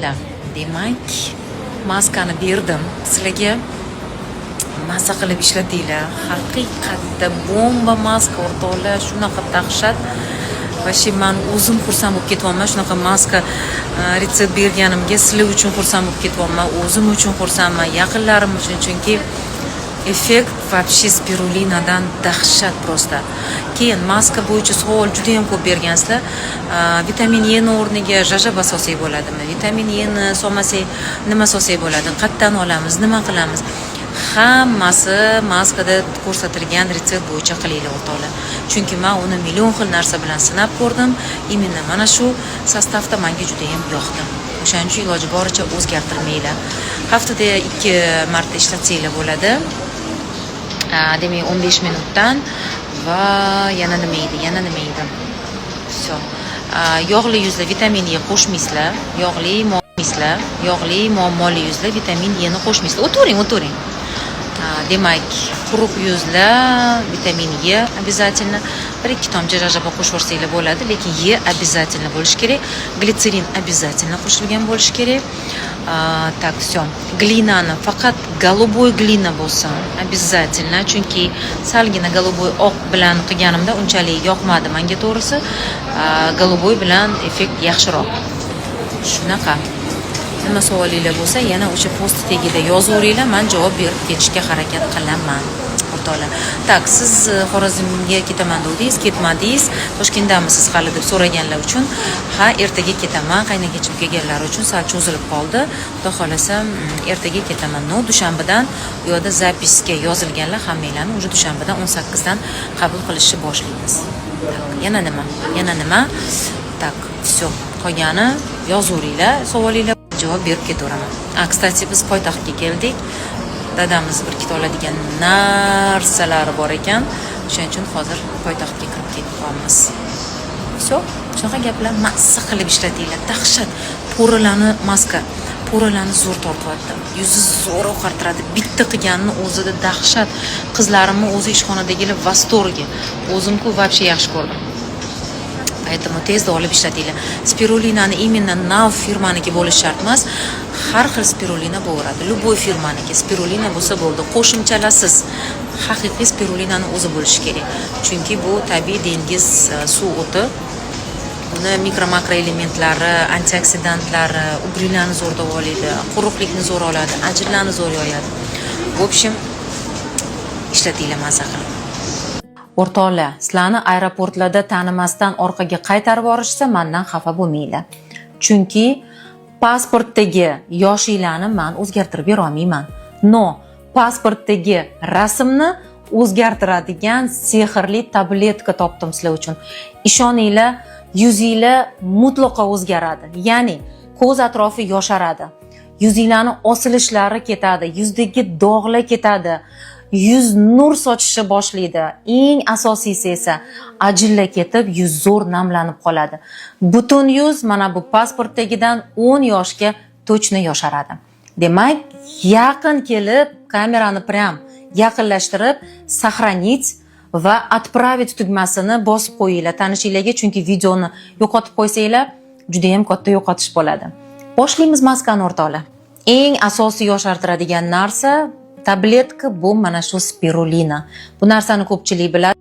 Да, demak, maskani berdim sizlarga, maza qilib ishlatinglar. Haqiqatda bomba maska, o'rtoqlar, shunaqa dahshat. Вообще man o'zim xursand bo'lib ketyapman shunaqa maska retsept berganimga. Sizlar uchun xursand bo'lib ketyapman, o'zim uchun xursandman, yaqinlarim uchun, chunki effekt вообще spirulinadan dahshat просто. Keyin maska bo'yicha savol juda yam ko'p bergansizlar. Vitamin E ni o'rniga jojoba solsak bo'ladimi, vitamin E ni solmasak nima solsak bo'ladi, qayerdan olamiz, nima qilamiz? Hammasi maskada ko'rsatilgan retsept bo'yicha qilinglar, o'rtoqlar, chunki man uni million xil narsa bilan sinab ko'rdim. Именно mana shu состав da manga judayam yoqdi, o'shaning uchun iloji boricha o'zgartirmanglar. Haftada ikki marta ishlatsanglar bo'ladi. Demak, 15 minutdan. Va yana nima edi, yana nima edi? Все. Yog'li yuzda vitamin E qo'shmaysizlar, yog'li muammolar, yog'li muammoli yuzda vitamin E ni qo'shmaysizlar. O'tiring, o'tiring. Demak, quruq yuzlar vitamin E обязательно, bir ikki tomchi jojoba qo'shib yuborsanglar bo'ladi, lekin E обязательно bo'lishi kerak, glitserin обязательно qo'shilgan bo'lishi kerak. Так, все. Глина ni faqat голубой глина bo'lsin обязательно, chunki salgina голубой oq bilan qilganimda unchalik yoqmadi manga, to'g'risi. Голубой bilan effekt yaxshiroq. Shunaqa. Nima savolinglar bo'lsa, yana o'sha post tagida yozaveringlar, man javob berib ketishga harakat qilaman, o'rtoqlar. Так, siz Xorazmga ketaman degandingiz, ketmadingiz, Toshkentdamisiz hali deb so'raganlar uchun, ha, ertaga ketaman. Qaynagachim kelganlari uchun sal cho'zilib qoldi. Xudo xohlasa, ertaga ketaman. Но dushanbadan u yoqda запись ga yozilganlar hammanglarni уже dushanbadan 18dan qabul qilishni boshlaymiz. Так, yana nima, yana nima? Так, все, qolgani yozaveringlar savolinglar, javob berib ketaveraman. A, кстати, biz poytaxtga keldik, dadamiz bir ikkita oladigan narsalari bor ekan, o'shaning uchun hozir poytaxtga kirib ketyapmiz. Все, shunaqa gaplar. Mazza qilib ishlatinglar, dahshat. Пора larni, maska пора larni zo'r tortyapti, yuzi zo'r oqartiradi. Bitta qilganini o'zida dahshat. Qizlarimni o'zi, ishxonadagilar восторге, o'zimku вообще yaxshi ko'rdim. Поэтому tezda olib ishlatinglar. Spirulinani именно Nav firmaniki bo'lishi shart emas, har xil spirulina bo'laveradi. Любой firmaniki spirulina bo'lsa bo'ldi, qo'shimchalarsiz, haqiqiy spirulinani o'zi bo'lishi kerak, chunki bu tabiiy dengiz suv o'ti. Uni mikro makro elementlari, antioksidantlari угри larni zo'r davolaydi, quruqlikni zo'r oladi, ajinlarni zo'r yoyadi. В общем, ishlatinglar maza qilib. O'rtoqlar, sizlarni aeroportlarda tanimasdan orqaga qaytarib yuborishsa, mandan xafa bo'lmanglar, chunki pasportdagi yoshinglarni man o'zgartirib bera olmayman, но pasportdagi rasmni o'zgartiradigan sehrli tabletka topdim sizlar uchun. Ishoninglar, yuzinglar mutlaqo o'zgaradi, ya'ni ko'z atrofi yosharadi, yuzinglarni osilishlari ketadi, yuzdagi dog'lar ketadi, yuz nur sochishni boshlaydi. Eng asosiysi esa ajinlar ketib, yuz zo'r namlanib qoladi. Butun yuz mana bu pasportdagidan 10 yoshga точно yosharadi. Demak, yaqin kelib, kamerani прям yaqinlashtirib, "Сохранить va отправить" tugmasini bosib qo'yinglar tanishinglarga, chunki videoni yo'qotib qo'ysanglar, judayam katta yo'qotish bo'ladi. Boshlaymiz maskani, o'rtoqlar. Eng asosiy yoshartiradigan narsa, tabletka, bu mana shu spirulina. Bu narsani ko'pchilik biladi.